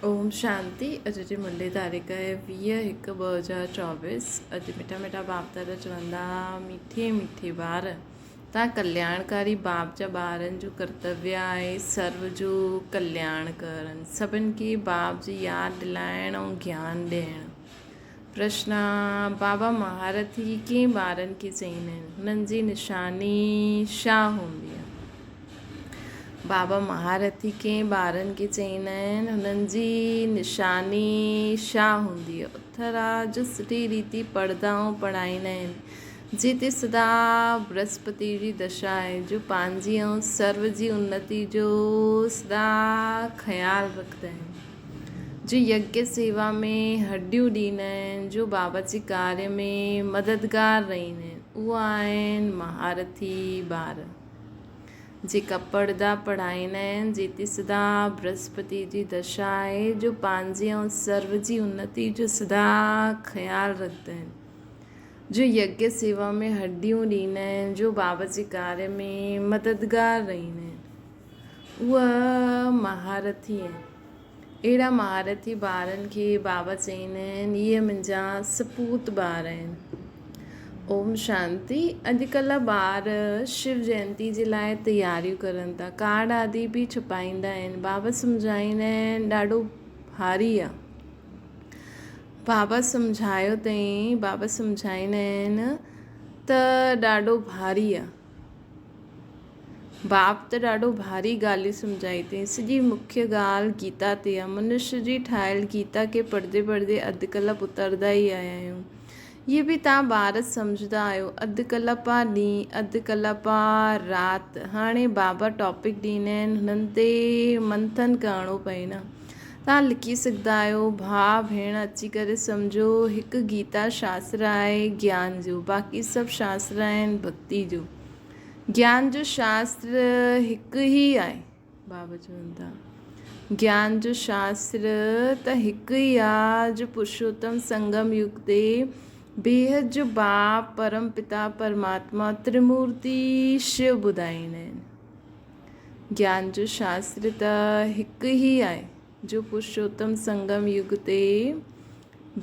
اوم شانتي اڄ جي منڊي تاريخ آهي 20 هڪ 2024 اڄ مٺا مٺا باپ دادا چوندا مٺي مٺي ٻار تان ڪلياڻڪاري باپ جا ٻارن جو ڪرتويه آهي سرو جو ڪلياڻ ڪرڻ سڀن کي باپ جي ياد دلائڻ ۽ گيان ڏيڻ پرشن بابا مهارٿي ڪنهن ٻارن کي چئيندا آهن؟ هنن جي نشاني ڇا هوندي آهي؟ بابا مهارٿي ڪنهن ٻارن کي چئيندا آهن؟ هنن جي نشاني ڇا هوندي آهي؟ اٿرا جو سٺي ريتي پڙهندا ۽ پڙهائيندا آهن، جتي سدا برهسپتي جي دشا آهي، جو پنهنجي ۽ سرو جي انتي جو سدا خيال رکندا آهن. جو يگيه سيوا ۾ هڏيون ڏيندا آهن، جو بابا جي ڪاريه ۾ مددگار رهندا آهن، اهي آهن مهارٿي ٻار، جيڪا پڙهندا پڙهائيندا آهن، جيتي سدا برهسپتي جي دشا آهي، جو پنهنجي ۽ سرو جي انتي جو سدا خيال رکندا آهن، جو يگيه سيوا ۾ هڏيون ڏيندا آهن، جو بابا جي ڪاريه ۾ مددگار رهندا آهن. اهي مهارٿي آهن. اهڙا مهارٿي ٻارن کي بابا چئيندا آهن، اهي منهنجا سپوت ٻار آهن. اوم شانتي. اڄڪلهه ٻار شو جينتي جي لاء تياريون ڪرن ٿا. ڪارڊ آدي به ڇپائيندا آهن. بابا سمجهائيندا آهن، ڏاڍو ڀاري آهي. بابا سمجهايو اٿئين، بابا سمجهائيندا آهن ته ڏاڍو ڀاري آهي. باپ ته ڏاڍو ڀاري ڳالهيون سمجهائي اٿئي. سڄي مکيه ڳالهه گيتا تي آ. منش جي ٺاهيل گيتا کي پڙهندي پڙهندي اڌ ڪلپ اتردا ئي آيا آهيون. هيء به توهان ٻار سمجهندا آهيو. اڌ ڪلپ آ ڏينهن، اڌ ڪلپ آ رات. هاڻي بابا ٽاپڪ ڏيندا آهن، هنن تي منٿن ڪرڻو پئي نه. توهان لکي سگهندا آهيو، ڀاء ڀيڻ اچي ڪري سمجهو، هڪ گيتا شاستر آهي گيان جو، باقي سڀ شاستر آهن ڀڳتي جو. گيان جو شاستر هڪ ئي آهي. بابا چون ٿا گيان جو شاستر ته هڪ ئي آ جو پرشوتم سنگم يگ تي بيحد جو باپ پرم پتا پرماتما ترمورتي شو ٻڌائيندا آهن. گيان جو شاستر ته هڪ ئي آهي جو پرشوتم سنگم يگ تي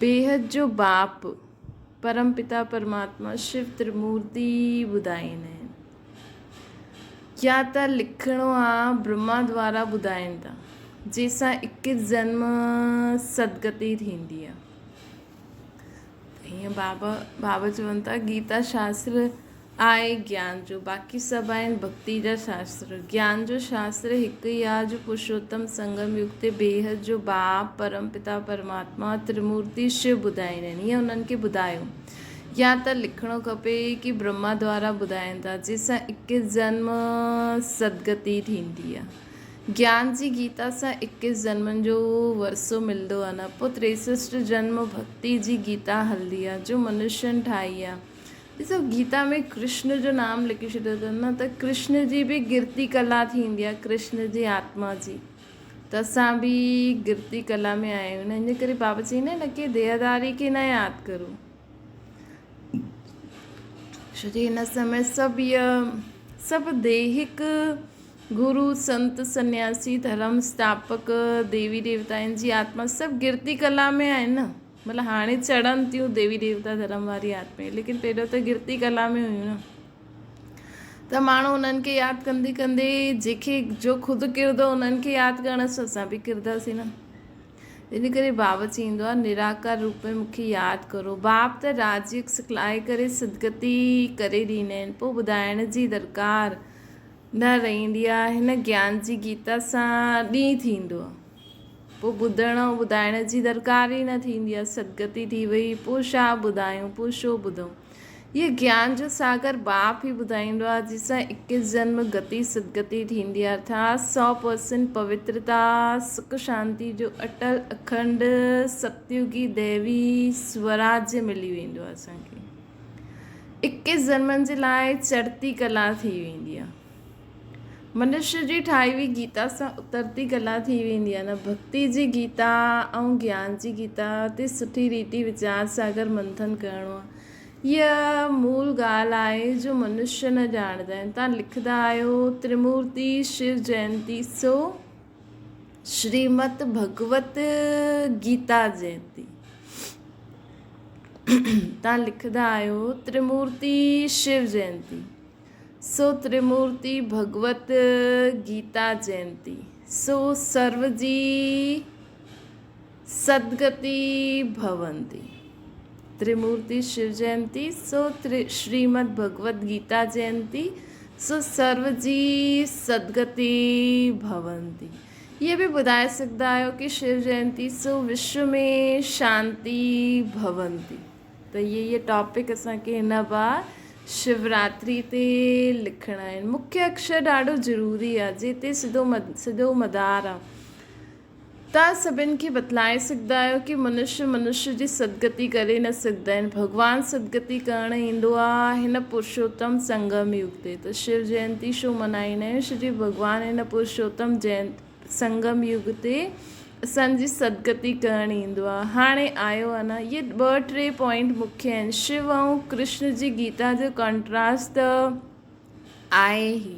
بيحد جو باپ پرم پتا پرماتما شو ترمورتي ٻڌائيندا آهن. يا ته لکڻو آ برهما دوارا ٻڌائين ٿا جنهن سان اڪيس جنم سدگتي ٿيندي آ. ائين بابا بابا چون ٿا گيتا شاستر آهي گيان جو باقي سڀ آهن ڀڳتي جا شاستر. گيان جو شاستر هڪ ئي آ جو پرشوتم سنگم يگ تي بيحد جو باپ پرم پتا پرماتما ترمورتي شو ٻڌائين آهن ائين انهن کي ٻڌايو يا ته لکڻو کپي ڪي برهما دوارا ٻڌائين ٿا جنهن سان اڪيس جنم سدگتي ٿيندي آ. گيان جي گيتا سان اڪيس جنمن جو ورثو ملندو آ نه پوء تريسسٽ جنم ڀڳتي جي گيتا هلندي آ جو منشين ٺاهي آ. ڏسو گيتا ۾ ڪرشن جو نام لکي ڇڏيو اٿن نه ته ڪرشن جي به گرتي ڪلا ٿيندي آهي ڪرشن جي آتما جي ته اسان به گرتي ڪلا ۾ آهيون نه ان ڪري بابا چئيندا آهن نه ڪي ديهداري کي نه ياد ڪرو ڇو جي هن سمي سڀ اها سڀ ديهڪ گرو سنت سنياسي ڌرم اسٿاپڪ ديوي ديوتائن جي آتما سڀ گرتي ڪلا ۾ آهن نه مطلب هاڻي چڙهن ٿيون ديوي ديوتا ڌرم واري آتما ليڪن پهريون ته گرتي ڪلا ۾ هيون نه ته ماڻهو انهن کي ياد ڪندي ڪندي جيڪي جو خود ڪردو انهن کي ياد ڪرڻ سان اسان به ڪرداسين نه ان ڪري بابا چئيندو آهي نراڪار روپ ۾ مونکي ياد ڪرو باپ ته راجيڪ سکلائي ڪري سدگتي ڪري ڏيندا آهن پوء ٻڌائڻ جي درڪار نه رهندي آهي هن گيان جي گيتا سان ڏينهن ٿيندو آهي پوء ٻڌڻ ۽ ٻڌائڻ جي درڪار ئي نه ٿيندي آهي، سدگتي ٿي وئي، پوء ڇا ٻڌايون، پوء ڇو ٻڌون. هيء گيان جو ساگر باپ ئي ٻڌائيندو آهي، جنهن سان اڪيس جنم گتي سدگتي ٿيندي آهي، ارٿات سئو پرسنٽ پوترتا، سک شانتي جو اٽل اکنڊ ستيوگي ديوي سوراجيه ملي ويندو آهي اسان کي. اڪيس جنمن جي لاء چڙهتي ڪلا ٿي ويندي آهي. منشيء جي ٺاهي هئي گيتا سان اترتي ڪلا ٿي ويندي آهي نه ڀڳتي جي گيتا ۽ گيان جي گيتا تي سٺي ريتي ويچار ساگر منٿن ڪرڻو آهي. هيء مول ڳالهه آهي جو منشي نه ڄاڻندا آهن. تان لکندا آهيو ترمورتي شو جينتي سو. شريمت ڀڳوت گيتا جينتي. تان لکندا آهيو ترمورتي شو جينتي، سو ترمورتي ڀڳوت گيتا جينتي، سو سرو جي سدگتي ڀونتي. ترمورتي شو جينتي، سو شريمد ڀڳوت گيتا جينتي، سو سرو جي سدگتي ڀونتي. اهي به ٻڌائي سگهندا آهيو ڪي شو جينتي سو وشو ۾ شانتي ڀونتي. ته اهي اهي ٽاپڪ اسان کي هن بار شوراتري تي لکڻا آهن. مکيه اڪشر ڏاڍو ضروري آهي جنهن تي سڌو سڄو مدار آهي. توهان سڀن کي بتلائي سگهندا آهيو ڪي منشي منشي جي سدگتي ڪري نه سگهندا آهن. ڀڳوان سدگتي ڪرڻ ايندو آهي هن پرشوتم سنگم يگ تي. ته شو جينتي ڇو منائيندا آهيون؟ ڇو جي ڀڳوان هن پرشوتم سنگم يگ تي اسان جي سدگتي ڪرڻ ايندو آهي. هاڻي آيو آهي نه. اهي ٻه ٽي پوائنٽ مکيه آهن. شو ۽ ڪرشن جي گيتا جو ڪانٽراسٽ ته آهي ئي.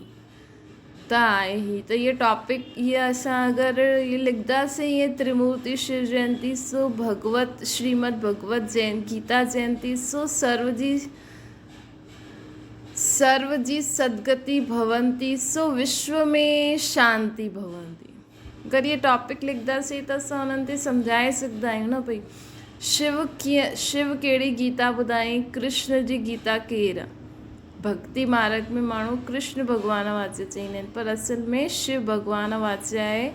ته آهي هي ته اهي ٽاپڪ اهي اسان اگر اهي لکنداسين اهي ترمورتي شو جينتي سو ڀڳوت شريمد ڀڳوت جين گيتا جينتي سو سرو جي سرو جي سدگتي ڀونتي سو وشو ۾ شانتي ڀونتي اگر اهي ٽاپڪ لکنداسين ته اسان انهن تي سمجهائي سگهندا آهيون نه ڀئي شو ڪيئن شو ڪهڙي گيتا ٻڌائين ڪرشن جي گيتا ڪير آهي ڀڳتي مارڳ ۾ ماڻهو ڪرشن ڀڳوان واچي چئيندا آهن پر اصل ۾ شو ڀڳوان واچي آهي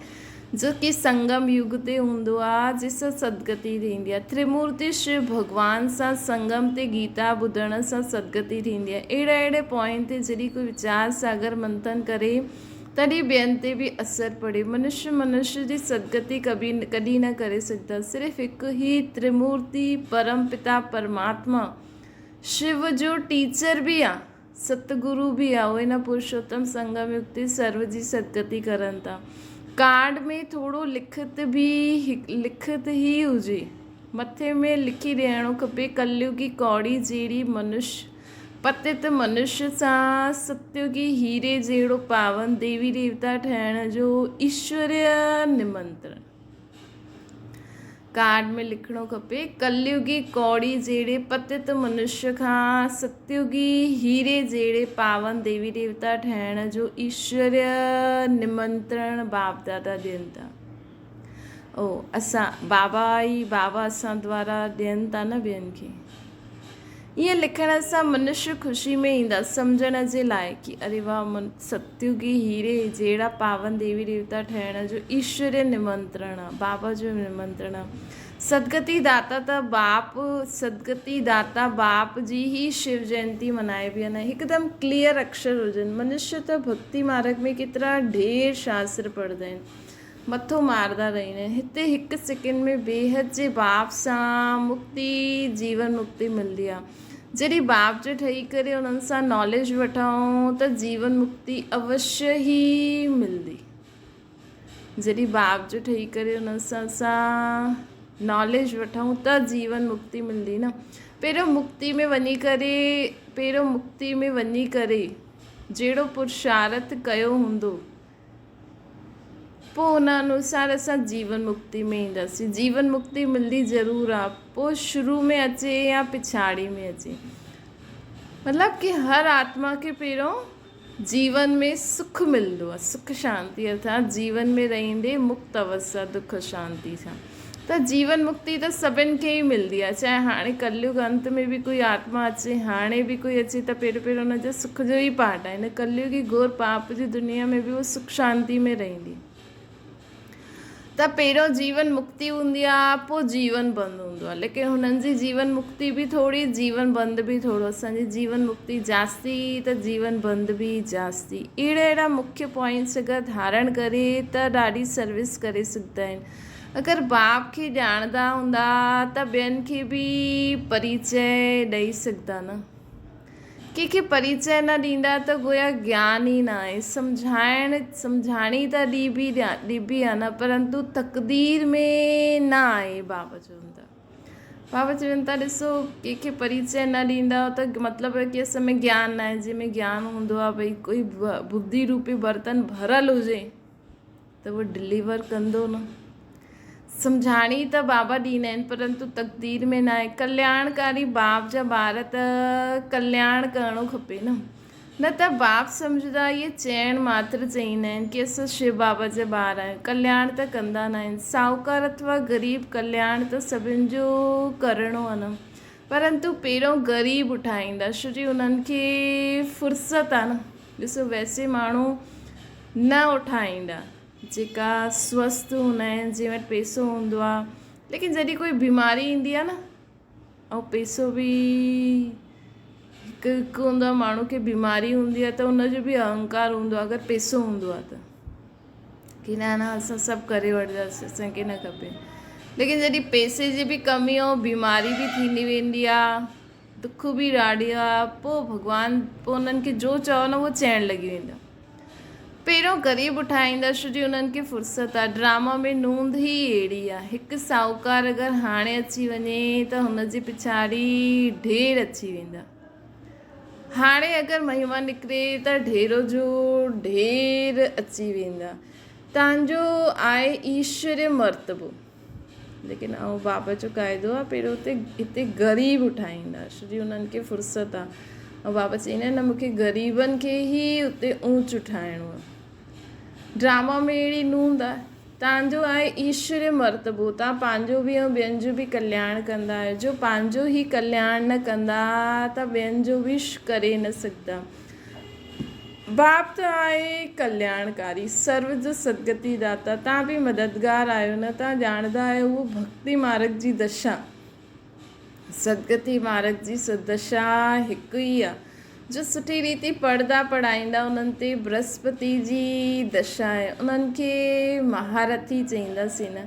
جو ڪي سنگم يگ تي هوندو آهي جنهن سان سدگتي ٿيندي آهي. ترمورتي شو ڀڳوان سان سنگم تي گيتا ٻڌڻ سان سدگتي ٿيندي آهي. اهڙي اهڙي پوائنٽ تي جڏهن ڪوئي ويچار ساگر منٿن ڪري تڏهن ٻين تي به اثر پڙي. منشي منشي جي سدگتي ڪڏهن نه ڪري سگهندا. صرف هڪ هي ترمورتي پرم پتا پرماتما شو جو ٽيچر به آ، ست گرو به آ، اهي نه پرشوتم سنگم يگ تي سرو جي سدگتي ڪرن ٿا. ڪارڊ ۾ ٿورو لکت به لکت ئي هجي. مٿي ۾ لکي ڏيڻو کپي ڪليوگي ڪوڙي جهڙي منش پتت منش سان ستيوگي هيري جهڙو پاون ديوي ديوتا ٺهڻ جو ايشوريه نمنترڻ. ڪارڊ ۾ لکڻو کپي، ڪليوگي ڪوڙي جهڙي پتت منشي کان ستيوگي هيري جهڙي پاون ديوي ديوتا ٺهڻ جو ايشوريه نمنترڻ باپ دادا ڏين ٿا. او اسان بابا ئي بابا اسان دوارا ڏين ٿا نه ٻين کي. ائين لکڻ سان منشي خوشي ۾ ايندا سمجهڻ جي لاء ڪي اري واه ستيوگي هيري جهڙا پاون ديوي ديوتا ٺهڻ جو ايشوريه نمنترڻ آ بابا جو نمنترڻ آ سدگتي داتا ته باپ سدگتي داتا باپ جي هي شو جينتي منائبي آ نه هڪدم ڪليئر اڪشر هجن منشي ته ڀڳتي مارگ ۾ ڪيترا ڍير شاستر پڙهندا آهن مٿو ماردا رهيندا آهن. هتي هڪ سيڪنڊ ۾ بيحد جي باپ سان مڪتي، جيون مڪتي، ملندي آهي. جڏهن باپ جو ٺهي ڪري انهن سان ناليج وٺون ته جيون مڪتي اوشيه ئي ملندي. جڏهن باپ جو ٺهي ڪري انهن سان اسان ناليج وٺون ته جيون مڪتي ملندي نه. پهريون مڪتي ۾ وڃي ڪري پهريون مڪتي ۾ وڃي ڪري جهڙو پرشارٿ ڪيو هوندو. پوء ان انوسار اسان جيون مڪتي ۾ اينداسين. جيون مڪتي ملندي ضرور آ، پوء شروع ۾ اچي يا پڇاڙي ۾ اچي. مطلب ڪي هر آتما کي پهريون جيون ۾ سک ملندو آ، سک شانتي ارٿات جيون ۾ رهندي مڪت اوسٿا دک شانتي سان. ته جيون مڪتي ته سڀن کي ئي ملندي آهي، چاهي هاڻي ڪليگ انت ۾ به ڪوئي آتما اچي، هاڻي به ڪوئي اچي ته پهريون پهريون ان جو سک جو ئي پارٽ آهي. هن ڪليگي گهور پاپ جي دنيا ۾ به هو سک شانتي ۾ رهندي. ته پهريون جيون مڪتي هوندي آهي، پوء جيون بند هوندو آهي. ليڪن هنن جي جيون مڪتي به ٿوري، جيون بند به ٿورو. اسان جي جيون مڪتي جاستي ته جيون بند به جاستي. اهڙا اهڙا مکيه پوائنٽس اگر ڌارڻ ڪري ته ڏاڍي سروس ڪري سگهندا آهن. اگر باپ کي ڄاڻندا هوندا ته ٻين کي به پريچئه ڏئي سگهندا نه. ڪنهن کي پريچئه نه ڏيندا ته گويا گيان ئي نه آهي. سمجهائڻ سمجهاڻي ته ڏبي ڏبي آهي نه پرنتو تقدير ۾ نه آهي بابا چون ٿا. بابا چون ٿا ڏسو ڪنهن کي پريچئه نه ڏيندا ته مطلب ڪي اسان ۾ گيان نه آهي جنهن ۾ گيان هوندو آهي ڀئي ڪوئي ٻڌي روپي برتن ڀريل هجي. ته اهو ڊليور ڪندو نه. سمجهاڻي ته بابا ڏيندا آهن پرنتو تقدير ۾ ناهي. ڪلياڻڪاري باپ جا ٻار ته ڪلياڻ ڪرڻو کپي نه. نه ته باپ سمجهندا اهي چئڻ ماتر چئيندا آهن ڪي اسان شو بابا جا ٻار آهيون. ڪلياڻ ته ڪندا ناهن. ساهوڪار اٿوا غريب ڪلياڻ ته سڀن جو ڪرڻو آهي نه. پرنتو پهريون غريب اٺائيندا ڇو جي انهن کي فرصت آهي نه. ڏسو ويسي ماڻهو نه اٺائيندا جيڪا سوسٿ هوندا آهن جنهن وٽ پئسو هوندو آهي ليڪن جڏهن ڪوئي بيماري ايندي آهي نه ۽ پئسو به هڪ هڪ هوندو آهي ماڻهو کي بيماري هوندي آهي ته ان جو به اهنڪار هوندو آهي اگر پئسو هوندو آهي ته ڪي نه نه اسان سڀ ڪري وٺنداسين اسان کي نه کپي ليڪن جڏهن پئسي جي به ڪمي ۽ بيماري به ٿيندي ويندي آهي دک به ڏاڍي آ پوء ڀڳوان پوء انهن کي جو چئو نه اهو چئڻ لڳي ويندا. پهريون غريب اٺائيندا ڇو جي انهن کي فرصت آ. ڊراما ۾ نوند ئي اهڙي آ. هڪ ساهوڪار اگر هاڻي اچي وڃي ته هن جي پڇاڙي ڍير اچي ويندا. هاڻي اگر مهما نڪري ته ڍيرو جو ڍير اچي ويندا. تان جو آهي ايشوري مرتبو. ليڪن اهو بابا جو قاعدو آهي پهريون اتي هتي غريب اٺائيندا ڇو جي انهن کي فرصت آهي ۽ بابا چئيندا آهن نه مونکي غريبن کي ئي اتي اونچ اٺائڻو آهي ڊراما ۾ اهڙي نوند آهي تان جو آهي ايشوري مرتبو تان پنهنجو به ۽ ٻين جو به ڪلياڻ ڪندا آهيو جو پنهنجو ئي ڪلياڻ نه ڪندا ته ٻين جو به ڪري نه سگهندا باپ ته آهي ڪلياڻڪاري، سرو جو سدگتي داتا، تان به مددگار آهيو نه، تان ڄاڻندا آهيو اهو ڀڳتي مارڳ جي دشا، سدگتي مارڳ جي دشا هڪ ئي آهي، جو سٺي ريتي پڙهندا پڙهائيندا انهن تي برهسپتي جي دشا آهي، انهن کي مهارٿي چئينداسين نه.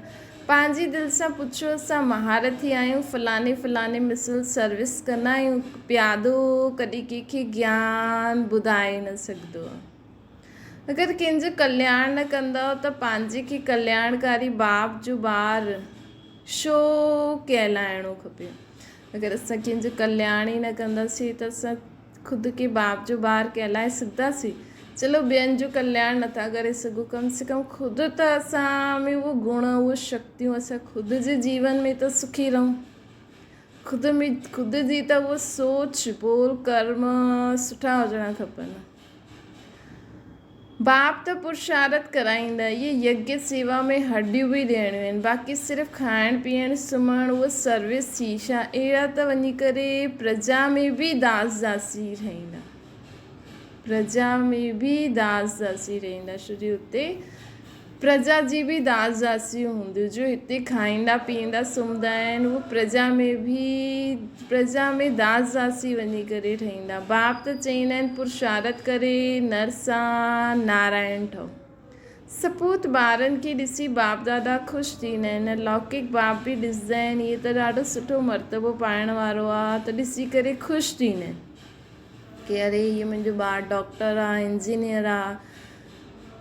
پنهنجي دل سان پڇو اسان مهارٿي آهيون فلاڻي فلاڻي مثل سروس ڪندا آهيون پيادو ڪڏهن ڪنهن کي گيان ٻڌائي نه سگهندو آهي اگر ڪنهن جو ڪلياڻ نه ڪندؤ ته پنهنجي کي ڪلياڻڪاري باپ جو ٻار ڇو ڪهلائڻو کپي اگر اسان ڪنهن جو ڪلياڻ ئي نه ڪنداسين ته اسان خود کي باپ جو ٻار ڪهلائي سگهنداسين؟ چلو ٻين جو ڪلياڻ نٿا ڪري سگهون ڪم سي ڪم خود ته اسان ۾ اهو گڻ اهو شڪتيون اسان خود جي جيون ۾ ته سکي رهون خود ۾ خود جي ته اهو سوچ ٻول ڪرم سٺا هجڻا کپن. باپ ته پرشارت ڪرائيندا، اهي يگيه سيوا ۾ هڏيون به ڏيڻيون آهن، باقي صرف کائڻ پيئڻ سمهڻ اهو سروس ٿي ڇا؟ اهڙا ته وڃي ڪري پرجا ۾ به داس داسي رهندا، پرجا ۾ به داس داسي رهندا، ڇو جي اتي پرجا جي به داس داسيون هونديون، جو هتي کائيندا پيئندا سمهندا آهن، اهي پرجا ۾ به پرجا ۾ داس داسي وڃي ڪري ٺهيندا. باپ ته چئيندا آهن پرشارت ڪري نر سان نارائڻ ٺهو. سپوت ٻارن کي ڏسي باپ دادا خوش ٿيندا آهن ۽ لوڪڪ باپ به ڏسندا آهن هيء ته ڏاڍو سٺو مرتبو پائڻ وارو آهي ته ڏسي ڪري خوش ٿيندا آهن ڪي اري هيء منهنجو ٻار ڊاڪٽر آهي انجنيئر آهي.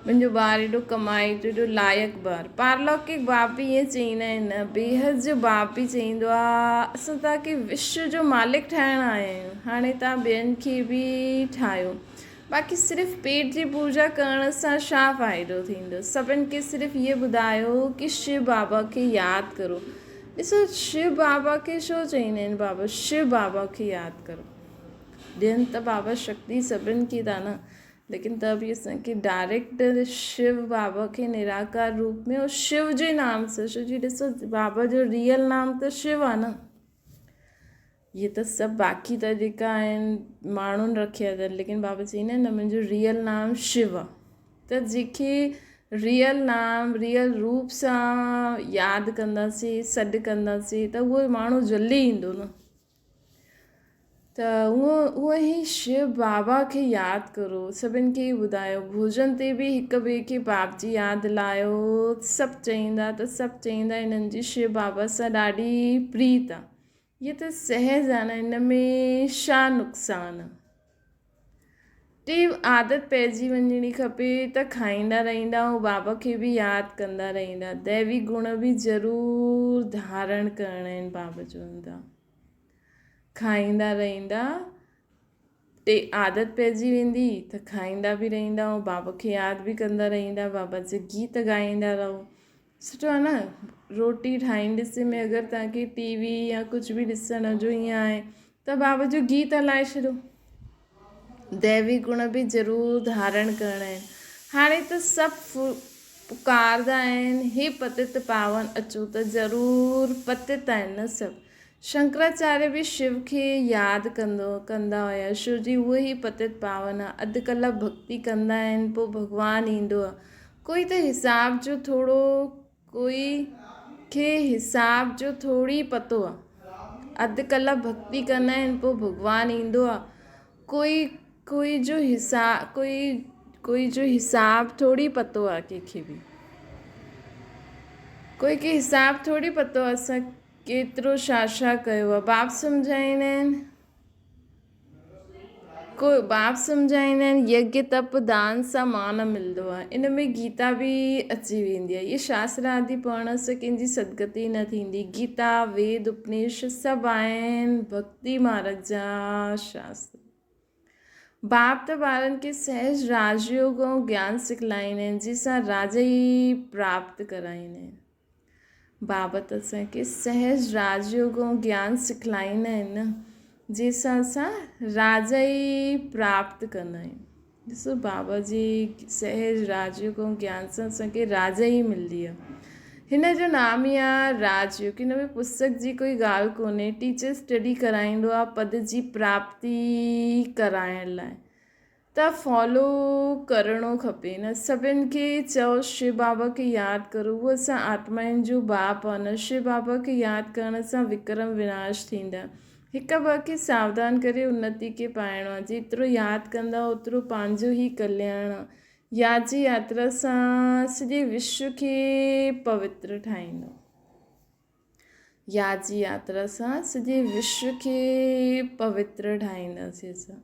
منهنجو ٻار ايڏو ڪمائي ٿو، ايڏو لائق ٻار. پارلوڪڪ باپ به ائين چئيندا آهن نه. بيحد جو باپ به چئيندو آ، اسان توهان کي وشو جو مالڪ ٺاهڻ آيا آهيون، هاڻي توهان ٻين کي به ٺاهيو. باقي صرف پيٽ جي پوڄا ڪرڻ سان ڇا فائدو ٿيندو؟ سڀن کي صرف هيء ٻڌايو ڪي شو بابا کي ياد ڪرو. ڏسو شو بابا کي ڇو چئيندا آهن بابا شو بابا کي ياد ڪرو. ڏين ته بابا شڪتي سڀن کي ٿا نه. ليڪن ته به اسان کي ڊائريڪٽ شو بابا کي نراڪار روپ ۾ اور شو جي نام سان ڇو جي ڏسو بابا جو ريئل نام ته شو آ نه هي ته سڀ باقي ته جيڪا آهن ماڻهن رکيا اٿن ليڪن بابا چئيندا آهن نه منهنجو ريئل نام شو آ ته جيڪي ريئل نام ريئل روپ سان ياد ڪنداسين سڏ ڪنداسين ته اهو ماڻهو جلدي ايندو نه ته اهو ئي شو بابا کي ياد ڪرو، سڀن کي ٻڌايو، ڀوڄن تي به هڪ ٻئي کي باپ جي ياد لايو، سڀ چئيندا ته سڀ چئيندا هنن جي شو بابا سان ڏاڍي پريت آ. هيء ته سهج آ نه هن ۾ ڇا نقصان آ. ٽين عادت پئجي وڃڻي کپي ته کائيندا رهندا ۽ بابا کي به ياد ڪندا رهندا. ديوي گڻ به ضرور ڌارڻ ڪرڻا آهن بابا چون ٿا. کائيندا رهندا، ٽي عادت پئجي ويندي ته کائيندا به رهندا ۽ بابا کي ياد به ڪندا رهندا بابا جا گيت ڳائيندا رهو سٺو آهي نه روٽي ٺاهيندي ۾ اگر توهان کي ٽي وي يا ڪجهه به ڏسڻ جو ائين آهي ته بابا جو گيت هلائي ڇڏو ديوي گڻ به ضرور ڌارڻ ڪرڻا آهن هاڻي ته سڀ پڪاردا آهن هي پتت پاون اچو ته ضرور پتت آهن نه سڀ شنڪراچاريه به شو کي ياد ڪندو ڪندا هيا شو جي اهو ئي پتت پاون آ اڌ ڪلاڪ ڀڳتي ڪندا آهن پوء ڀڳوان ايندو آ ڪوئي ته حساب جو ٿورو ڪوئي کي حساب جو ٿوري پتو آ اڌ ڪلاڪ ڀڳتي ڪندا آهن پوء ڀڳوان ايندو آ ڪوئي ڪوئي جو حساب ڪوئي ڪوئي جو حساب ٿوري پتو آ ڪنهن کي به ڪوئي کي حساب ٿوري پتو آ اسان ڪيترو ڇا ڇا ڪيو آ باپ سمجهائيندا آهن ڪو باپ سمجهائيندا آهن يگيه تپ دان سان مان ملندو آ ان ۾ گيتا به اچي ويندي آ اهي شاستر آدي پڙهڻ سان ڪنهن جي سدگتي نه ٿيندي گيتا ويد اپنيش سڀ آهن ڀڳتي مارگ جا شاستر باپ ته ٻارن کي سهج راج يوگ ۽ گيان سکلائيندا آهن جنهن سان راج ئي پراپت ڪرائيندا آهن بابت اسان کي سهج راج يوگ ۽ گيان سکلائيندا آهن نه جنهن سان اسان راج ئي پراپت ڪندا آهيون ڏسو بابا جي سهج راج يوگ ۽ گيان سان اسان کي راج ئي ملندي آهي هن جو نام ئي آهي راج يوگ هن ۾ پستڪ جي ڪوئي ڳالهه ڪونهي ٽيچر اسٽڊي ڪرائيندو آهي پد جي پراپتي ڪرائڻ لاء ته فالو ڪرڻو کپي نه سڀن کي چئو شو بابا کي ياد ڪرو اهو اسان آتمائن جو باپ آ نه شو بابا کي ياد ڪرڻ سان وڪرم وناش ٿيندا هڪ ٻه کي ساوڌان ڪري انتي کي پائڻو آ جيترو ياد ڪندا اوترو پنهنجو ئي ڪلياڻ آ ياد جي ياترا سان سڄي وشو کي پوتر ٺاهيندو. ياد جي ياترا سان سڄي وشو کي پوتر ٺاهينداسين اسان.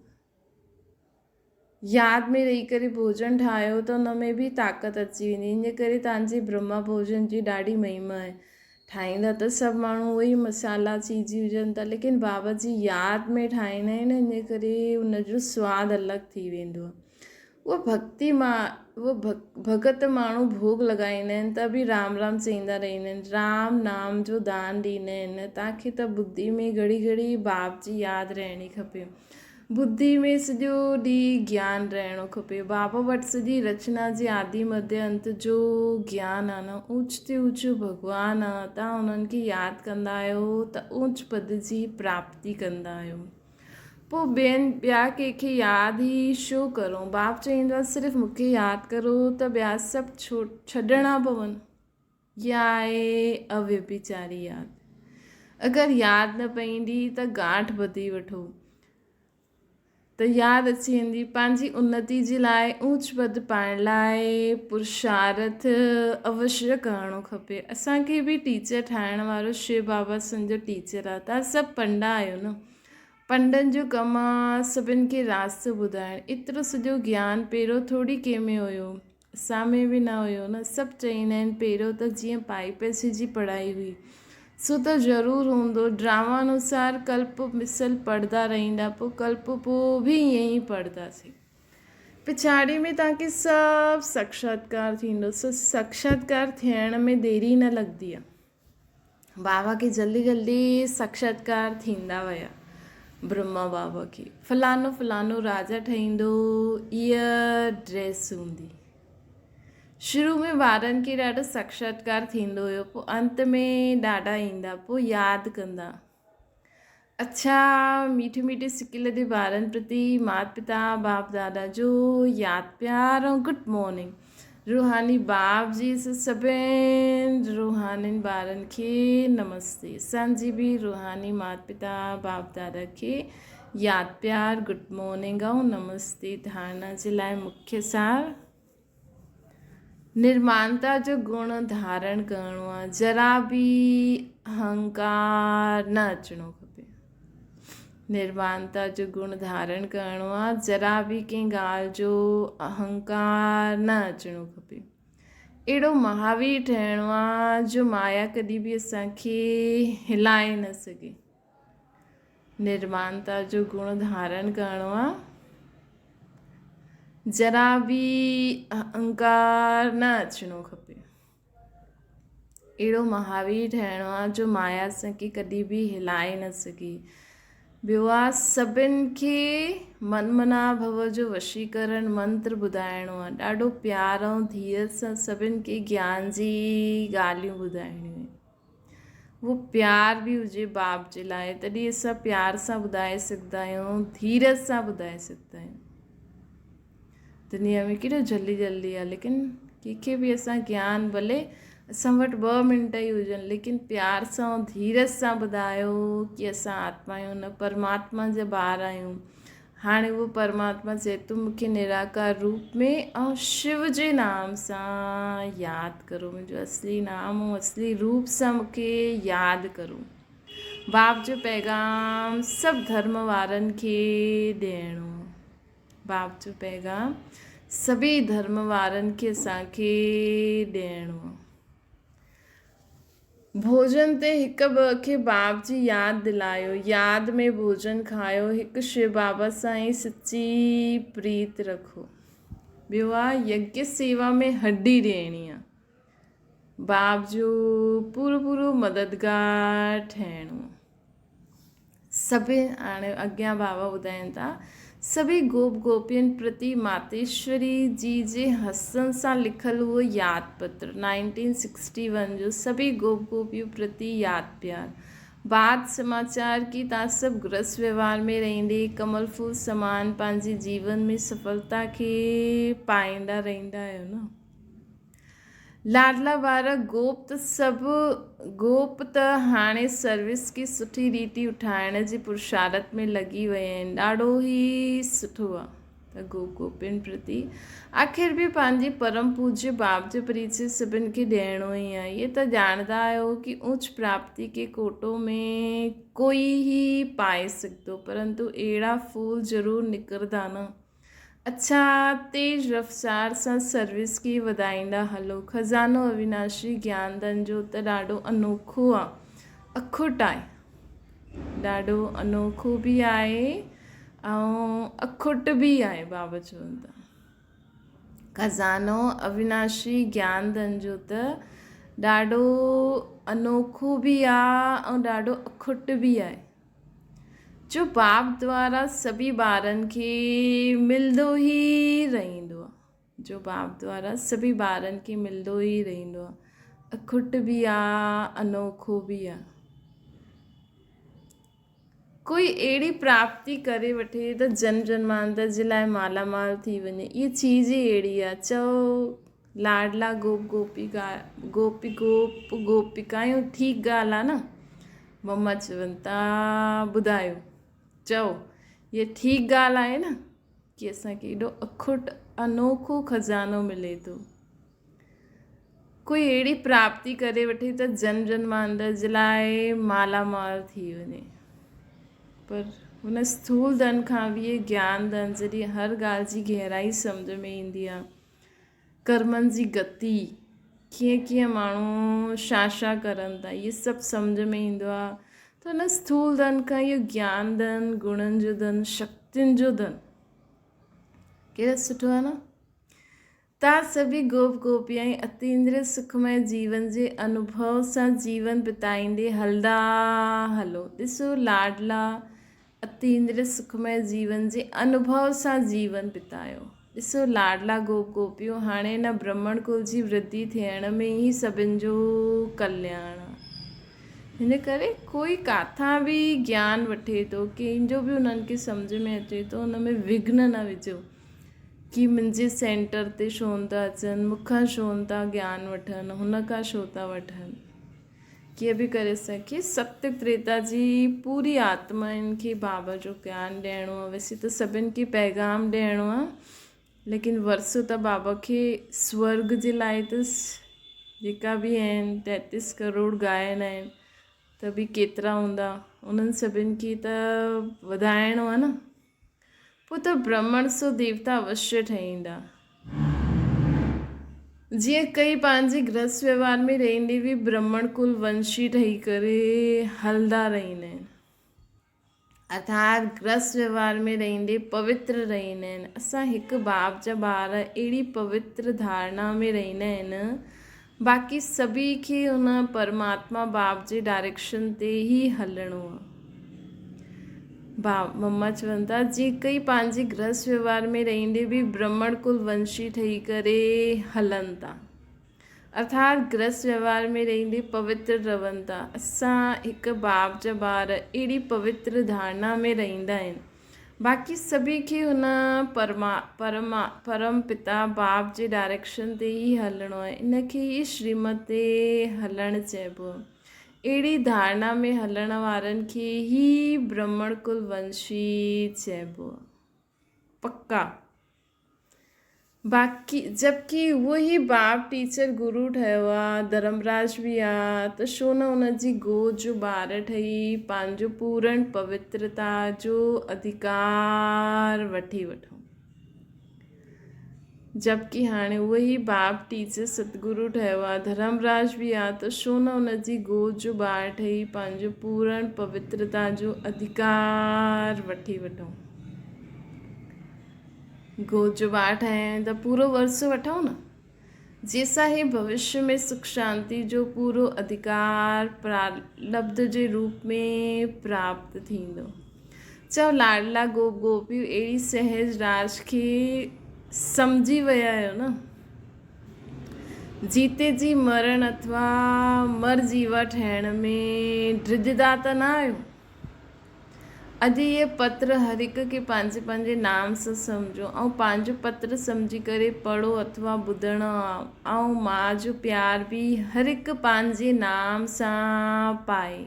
ياد ۾ رهي ڪري ڀوڄن ٺاهيو ته ان ۾ به طاقت اچي ويندي ان ڪري توهان جي برهما ڀوڄن جي ڏاڍي مهما آهي ٺاهيندا ته سڀ ماڻهو اهي ئي مصالحا چيز وجهن ٿا ليڪن بابا جي ياد ۾ ٺاهيندا آهن ان ڪري ان جو سواد الڳ ٿي ويندو آهي اهو ڀڳتي مان اهو ڀڳت ماڻهو ڀوڳ لڳائيندا آهن ته به رام رام چئيندا رهندا آهن رام نام جو دان ڏيندا آهن توهان کي ته ٻڌي ۾ گهڙي گهڙي باپ جي ياد رهڻي کپي ٻڌي ۾ سڄو ڏينهن گيان رهڻو کپي. بابا وٽ سڄي رچنا جي آدي مڌيه انت جو گيان آ نه. اوچ تي اوچو ڀڳوان آ. توهان انهن کي ياد ڪندا آهيو ته اوچ پد جي پراپتي ڪندا آهيو. پوء ٻين ٻيا ڪنهن کي ياد ئي ڇو ڪرون. باپ چئيندو آ صرف مون کي ياد ڪرو ته ٻيا سڀ ڇڏڻا پون. يا آهي اويڀيچاري ياد. اگر ياد نه پئيندي ته گانٺ ٻڌي وٺو ته ياد اچي ويندي. پنهنجي انتي جي لاء اوچ پد پائڻ لاء پرشارٿ اوشيه ڪرڻو کپي. اسان کي به ٽيچر ٺاهڻ وارو شو بابا سنجو ٽيچر آ. توهان سڀ پنڊا آهيو نه. پنڊن جو ڪم آ سڀن کي راستو ٻڌائڻ. ايترو سڄو گيان پهريون ٿوري ڪنهن ۾ هيو. اسان ۾ به نه هيو نه سڀ چئيندا آهن پهريون ته جيئن پائي پئسي جي پڙهائي هئي سو ته ضرور هوندو ڊراما انوسار ڪلپ مثل پڙهندا رهندا پوء ڪلپ پوء به ائين ئي پڙهنداسين پڇاڙي ۾ توهان کي سڀ ساڪشاتڪار ٿيندو سو ساڪشاتڪار ٿيڻ ۾ ديري نه لڳندي آهي بابا کي جلدي جلدي ساڪشاتڪار ٿيندا ويا برهما بابا کي فلانو فلانو راجا ٺهيندو اها ڊريس هوندي شروع ۾ ٻارن کي ڏاڍو ساڪشاتڪار ٿيندو هيو پوء انت ۾ ڏاڍا ايندا پوء ياد ڪندا اڇا ميٺي ميٺي سڪيل the ٻارن پرتي مات پتا باپ دادا جو ياد پيار ۽ گڊ مارننگ روحاني باپ جي سڀن روحانين ٻارن کي نمستي اسان جي به روحاني مات پتا باپ دادا کي ياد پيار گڊ مارننگ ۽ نمستي ڌارڻا جي لاء مکيه سار نرمانتا جو گڻ ڌارڻ ڪرڻو آهي، ذرا به اهنڪار نه اچڻو کپي. نرمانتا جو گڻ ڌارڻ ڪرڻو آهي، ذرا به ڪنهن ڳالهه جو اهنڪار نه اچڻو کپي. اهڙو مهاوير ٺهڻو آهي جو مايا ڪڏهن به اسان کي هلائي نه سگهي. نرمانتا جو گڻ ڌارڻ ڪرڻو آهي. ذرا به اهنڪار نه اچڻو کپي. اهڙو مهاوير ٺهڻو آ جو مايا اسان کي ڪڏهن به هلائي نه سگهي. ٻيو آ سڀن کي من منا ڀو جو وشيڪرڻ منتر ٻڌائڻو آ. ڏاڍو پيار ۽ ڌيرج سان سڀن کي گيان جي ڳالهيون ٻڌائڻيون آهن. اهو پيار به هجي باپ جي لاء تڏهن اسان پيار سان ٻڌائي سگهندا آهيون ڌيرج سان ٻڌائي سگهندا آهيون. دنيا ۾ ڪيڏو جلدي جلدي آهي ليڪن ڪنهن کي به اسان گيان ڀلي اسان وٽ ٻه منٽ ئي هجن ليڪن پيار سان ڌيرج سان ٻڌايو ڪي اسان آتما آهيون نه پرماتما جا ٻار آهيون هاڻي اهو پرماتما چئي ٿو مون کي نراڪار روپ ۾ ۽ شو جي نام سان ياد ڪرو منهنجو اصلي نام ۽ اصلي روپ سان مون کي ياد ڪرو باپ جو پيغام سڀ ڌرم وارن کي ڏيڻو باپ جو پيغام سڀئي ڌرم وارن کي اسان کي ڏيڻو. ڀوڄن تي هڪ ٻه کي باپ جي ياد دلايو. ياد ۾ ڀوڄن کايو. هڪ شو بابا سان ئي سچي پريت رکو. ٻيو آ يگيه سيوا ۾ هڏي ڏيڻي آ. باپ جو پورو پورو مددگار ٺهڻو. سڀ هاڻي اڳيان بابا ٻڌائين ٿا، سڀئي گوپ گوپين پرتي ماتيشوري جي جي هستن سان لکيل اهو ياد پتر نائنٽين سڪسٽي ون جو سڀئي گوپ گوپيون پرتي ياد پيار بات سماچار ڪي تان سڀ گرهست ويوهار ۾ رهندي ڪمل ڦول سمان پنهنجي جيون ۾ سڦلتا کي پائيندا رهندا آهيو نه. لاڏلا ٻار گوپ ته سڀ گوپ ته هاڻي سروس کي سٺي ريتي اٺائڻ جي پرشارت ۾ لڳي ويا آهن ڏاڍو ئي سٺو آ ته گوپ گوپين پرتي آخر به پنهنجي پرم پوجيه باپ جو پريچي سڀن کي ڏيڻو ئي آ اهي ته ڄاڻندا آهيو ڪي اوچ پراپتي کي ڪوٽو ۾ ڪوئي ئي پائي سگهندو پرنتو اهڙا ڦول ضرور نڪرندا نه. اڇا تيز رفتار سان سروس کي وڌائيندا هلو. خزانو اويناشي گيان ڌن جو ته ڏاڍو انوکو آ. اکٽ آهي. ڏاڍو انوکو به آهي ۽ اکٽ به آهي بابا چون ٿا. خزانو اويناشي گيان ڌن جو ته ڏاڍو انوکو به آ ۽ ڏاڍو اکٽ به آهي. جو باپ دوارا سڀي ٻارن کي ملندو ئي رهندو آ جو باپ دوارا سڀي ٻارن کي ملندو ئي رهندو آ اکٽ به آ انوکو به آ ڪوئي اهڙي پراپتي ڪري وٺي ته جنم جنمانتر جي لاء مالا مال ٿي وڃي اها چيز ئي اهڙي آ چئو لاڏلا گوپ گوپيڪا گوپي گوپ گوپيڪايون ٺيڪ ڳالهه آ نه مما چون ٿا ٻڌايو چئو هيء ٺيڪ ڳالهه آهي نه ڪي اسان کي ايڏو اکٽ انوکو خزانو ملي ٿو ڪوئي اهڙي پراپتي ڪري وٺي ته جنم جنماندر جي لاء مالا مال ٿي وڃي پر هن اسٿول ڌن کان به گيان ڌن جڏهن هر ڳالهه جي گهرائي سمجهه ۾ ايندي آهي ڪرمن جي گتي، ڪيئن ڪيئن ماڻهو ڇا ڇا ڪرن ٿا، اهي سڀ سمجهه ۾ ايندو آهي ته ان اسٿول ڌن کان اهو گيان ڌن، گڻن جو ڌن، شڪتين جو ڌن ڪيڏو سٺو آهي نه؟ تان سڀئي گوپ گوپيائين اتيندريه سکمئي جيون جي انوڀو سان جيون بتائيندي هلندا هلو. ڏسو لاڏلا اتيندريه سکمئي جيون جي انوڀو سان جيون بتايو. ڏسو لاڏلا گوپ گوپيون هاڻي نه برهمڻ ڪل جي ورڌي ٿيڻ ۾ ئي سڀن جو ڪلياڻ آ. هن ڪري ڪوئي ڪاٿان به گيان وٺي ٿو ڪنهن جو به انهن کي سمجهه ۾ اچي ٿو ان ۾ وگهن نه وجهو ڪي منهنجي سينٽر تي ڇو نه ٿا اچن مون کان ڇو نه ٿا گيان وٺن هن کان ڇو ٿا وٺن. ڪيئن به ڪري سگهي. ست تريتا جي پوري آتمائن کي بابا جو گيان ڏيڻو آهي. ويسي ته سڀن کي پيغام ڏيڻو آهي ليڪن ورثو ته بابا کي سورگ جي لاء ته جيڪا به آهن 33 ڪروڙ گائن آهن ته به ڪيترا هوندا انهن سڀن کي ته وڌائڻو آهي نه. پوء ته برهمڻ سو ديوتا اوشيه ٺهيندا. جيئن ڪئي پنهنجي گرهست وهنوار ۾ رهندي به برهمڻ ڪل ونشي ٺهي ڪري هلندا رهندا آهن. ارٿات گرهست وهنوار ۾ رهندي پوتر رهندا آهن. اسان هڪ باپ جا ٻار اهڙي پوتر ڌارڻا ۾ رهندا آهن. باقي سڀئي کي ان پرماتما باپ جي ڊائريڪشن تي ئي هلڻو آهي. با مما چون ٿا جيڪي پنهنجي گرهست وهنوار ۾ رهندي به برهمڻ ڪل ونشي ٺهي ڪري هلن ٿا. ارٿات گرهست وهنوار ۾ رهندي پوتر رهن ٿا. اسان هڪ باپ جا ٻار اهڙي پوتر ڌارڻا ۾ رهندا آهن. باقي سڀئي کي هن پرما پرما پرم پتا باپ جي ڊائريڪشن تي ئي هلڻو آهي. ان کي ئي شريمت تي هلڻ چئبو آهي. اهڙي ڌارڻا ۾ هلڻ وارن کي ئي برهمڻ ڪل ونشي چئبو آهي. پڪا. باقي جبڪه اهو ئي باپ ٽيچر گرو ٺهيو آ، ڌرمراج به آ ته ڇو نه ان جي گود جو ٻار ٺهي پنهنجو پورڻ پوترتا جو اڌڪار وٺي وٺون. جبڪه هاڻي اهو ئي باپ ٽيچر ستگرو ٺهيو آ، ڌرمراج به آ ته ڇو نه ان جي گود جو ٻار ٺهي پنهنجو پورڻ پوترتا جو اڌڪار وٺي وٺون. گود جو ٻار ٺاهيان ته پورو ورثو وٺون نه، جنهن سان هي ڀوشيه ۾ سک شانتي جو پورو اڌڪار پرالبڌ جي روپ ۾ پراپت ٿيندو. چؤ لاڏلا گوپ گوپيون اهڙي سهج راز کي سمجهي ويا آهيو نه؟ جيتي جي مرڻ اٿوا مر جيوا ٺهڻ ۾ ڊڄندا ته نه آهيو؟ اڄ اهي پتر هر هڪ کي پنهنجي پنهنجي نام سان سمجهو ۽ پنهنجو پتر سمجهي ڪري پڙهو اٿوا ٻڌڻ ۽ ماء جو پيار به هر هڪ پنهنجي نام سان پائي.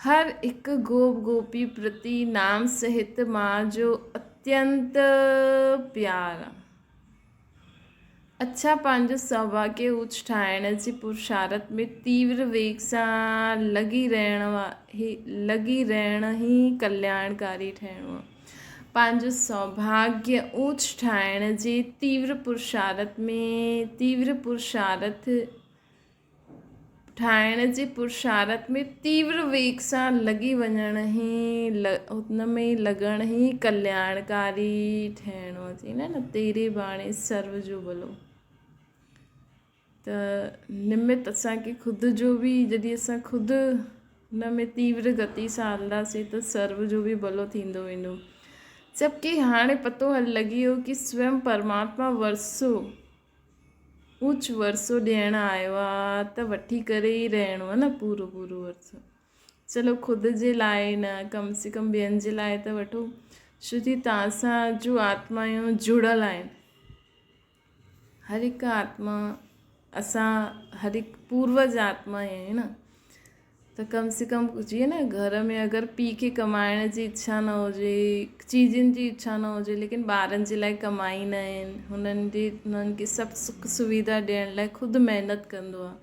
هر هڪ گوپ گوپي پرتي نام سهت ماء جو اتينت پيار. اڇا پنهنجو سوڀاگيه اوچ ٺاهڻ جي پرشارٿ ۾ تيور ويگ سان لڳي رهڻ لڳي رهڻ ئي ڪلياڻڪاري ٺهڻو آهي. پنهنجو سوڀاگيه اوچ ٺاهڻ جي تيور پرشارٿ ۾ تيور پرشارٿ ٺاهڻ جي پرشارٿ ۾ تيور ويگ سان لڳي وڃڻ ئي ان ۾ لڳڻ ئي ڪلياڻڪاري ٺهڻو چئيندا آهن نه تيري باڻي سرو جو ڀلو ته نمت اسانکي خود جو به جڏهن اسان خود ان ۾ تيور گتي سان هلنداسين ته سرو جو به ڀلو ٿيندو ويندو جبڪه هاڻي پتو لڳي ويو ڪي سويم پرماتما ورثو اوچ ورثو ڏيڻ آيو آ ته وٺي ڪري ئي رهڻو آ نه پورو پورو ورثو. چلو خود جي لاء نه ڪم سي ڪم ٻين جي لاء ته وٺو. ڇو جي توهان سان جون آتمايون جڙيل آهن. هر هڪ آتما اسان هر هڪ پوروج آتما آهيون نه. ته ڪم سي ڪم جيئن نه گهر ۾ اگر پيء کي ڪمائڻ جي اڇا نه هجي چيزن جي اڇا نه هجي ليڪن ٻارن جي لاء ڪمائيندا آهن هنن جي هنن کي سڀ سک سويڌا ڏيڻ لاء خود محنت ڪندو آهي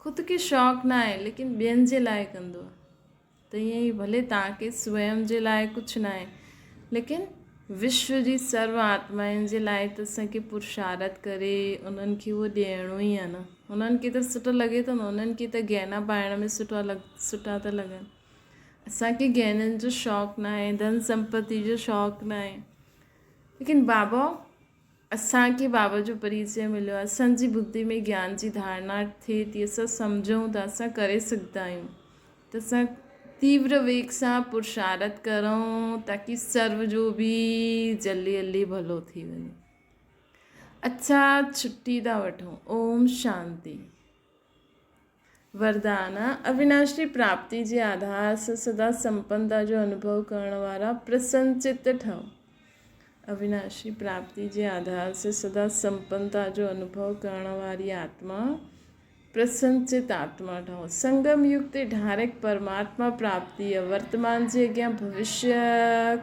خود کي شوق نه آهي ليڪن ٻين جي لاء ڪندو آهي ته ائين ئي ڀلي توهان کي سويم جي لاء ڪجهه نه آهي ليڪن وشو جي سرو آتمائن جي لاء ته اسان کي پرشارٿ ڪري انهن کي اهو ڏيڻو ئي آهي نه. انهن کي ته سٺو لڳي ٿو نه، انهن کي ته گهنا پائڻ ۾ سٺا لڳ سٺا ٿا لڳن. اسان کي گهنن جو شوق نه آهي، ڌن سمپتي جو شوق نه آهي. ليڪن بابا اسان کي بابا جو پريچي مليو آهي، اسان جي ٻڌي ۾ گيان جي ڌارڻا ٿئي ٿي، اسان سمجهون ٿا، اسان ڪري سگهندا آهيون ته اسان تيور ويگ سان پرشارٿ ڪرون تاڪي سرو جو به جلدي جلدي ڀلو ٿي وڃي. اڇا ڇٽي ٿا وٺون. اوم شانتي. وردان، اوناشي پراپتي جي آڌار سان سدا سمپنتا جو انوڀو ڪرڻ وارا پرسن چت ٺهو. اوناشي پراپتي جي آڌار سان سدا سمپنتا جو انوڀو ڪرڻ واري آتما پرسن چت آتما ٺهو. سنگم يگ تي ڊائريڪٽ پرماتما پراپتي ورتمان جي اڳيان ڀوشيه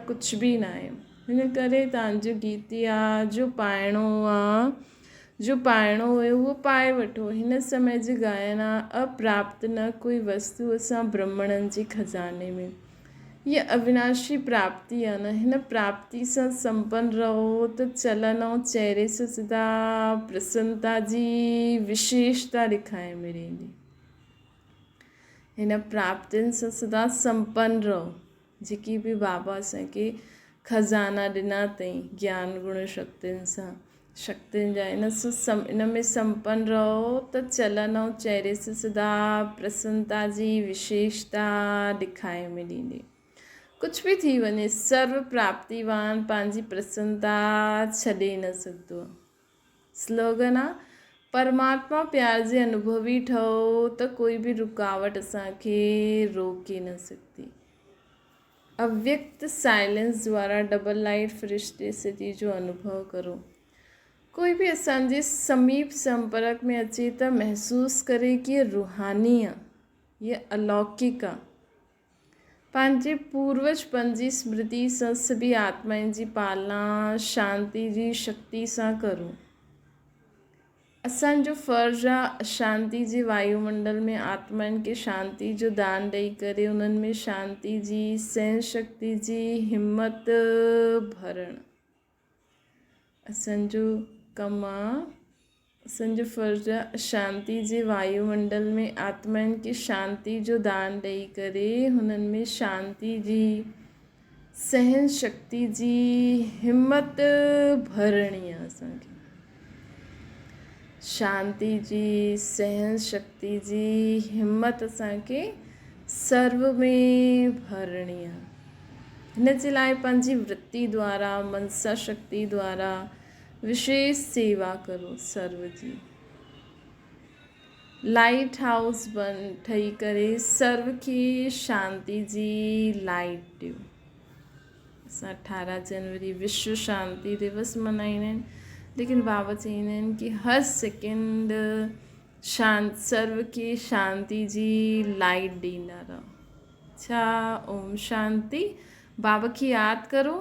ڪجهه به ناهي. هن ڪري تان جو گيتيا جو پائڻو آ. جو پائڻو هيو اهو پائي وٺو. هن سمي جي گائنا اپراپت نه ڪوئي وستو اسان برهمڻن جي خزاني ۾. هيء اوناشي پراپتي آ نه. هن پراپتي سان سمپن رهو ته چلن ۽ چهري سان سدا پرسنتا جي وشيشتا ڏکائي ۾ رهندي. هن پراپتين سان سدا سمپن رهو. جيڪي به بابا اسان کي خزانا ڏنا اٿئي گيان گڻ شڪتين سان شڪتين جا ان سان ان ۾ سمپن رهو ته چلن ۽ چهري سان سدا پرسنتا جي وشيشتا ڏکائي ۾ ڏيندي. ڪجهه به ٿي وڃي سرو پراپتيوان پنهنجي پرسنتا ڇڏي نه سگهندو آهي. سلوگن آ، پرماتما پيار جي انوڀوي ٺهو ته ڪوئي به رڪاوٽ اسان کي روڪي نه سگهندي. اويڪت سائلنس دوارا ڊبل لائيٽ فرشتي سٿي جو انوڀو ڪرو. ڪوئي به اسان جي سميپ سمپرڪ ۾ اچي ته محسوس ڪري ڪي هي روحاني آ، هي الوڪڪ آ. پنهنجي پوروج پن جي سمرتي سان سڀي آتمائن جي پالنا شانتي جي شڪتي سان ڪرون. اسان جو فرض آ اشانتي جي وايومنڊل ۾ آتمائن کي شانتي جو دان ڏئي ڪري انهن ۾ شانتي جي سهن شڪتي جي همت ڀرڻ. اسان جو ڪم آ، اسان جو فرض آ شانتي جي وايو منڊل ۾ آتمائن کي شانتي جو دان ڏئي ڪري هنن ۾ شانتي جي سهن شڪتي جي همت ڀرڻي آ اسان کي. شانتي جي سهن شڪتي جي همت اسان کي سرو ۾ ڀرڻي آ. هن جي لاء پنهنجي ورتي دوارا، منسا شڪتي دوارا وشيش سيوا ڪرو سرو جي. لائيٽ هائوس بن ٺهي ڪري سرو کي شانتي جي لائيٽ ڏيو. اسان 18 جنوري وشو شانتي دوس منائيندا آهن ليڪن بابا چئيندا آهن ڪي هر سيڪنڊ شانت سرو کي شانتي جي لائيٽ ڏيندا رهو. اڇا اوم شانتي بابا کي ياد ڪرو.